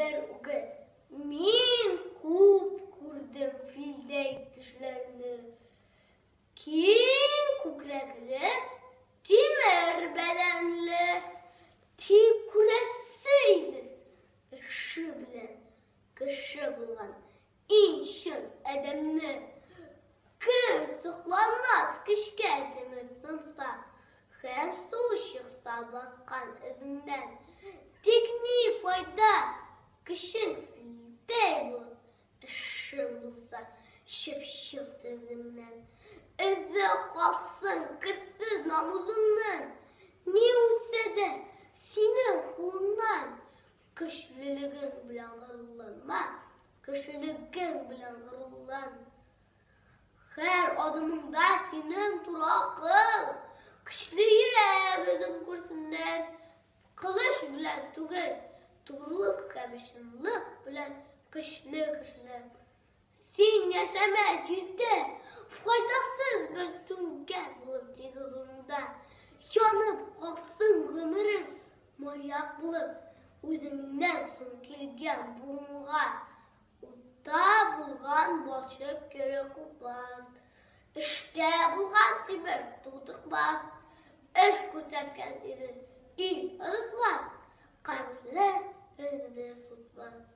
бер үгез. Мин күп күрдем филдәй кешеләрне. Киң күкрәкле, тимер бәдәнле. Тик күрәсе иде, эше белән кеше булган иң чын адәмне. Кем сокланмас көчкә тимер сынса, һәм су чыкса баскан эзеңнән. Тик ни файда, көчең филдәй булып, эшең булса чыпчык тезеңнән. Эзе калсын керсез намусыңның, ни үтсә дә синең кулыңнан. Көчлелегең белән горурланма, кешелегең белән горурлан. Һәр адымыңда синең туры акыл, көчле йөрәгең күрсеннәр. Кылыч белән түгел, турылык һәм чынлык белән көчле кешеләр. Син яшәмә җирдә, файдасыз бер түмгәк булып тигез урында. Янып калсын гомерең маяк булып, үзеңнән соң килгән буынга. Утта булган балчык кире купмас, эштә булган тимер тутыкмас. Эш күрсәткән ире ил онытмас, каберләр эзне сутмас.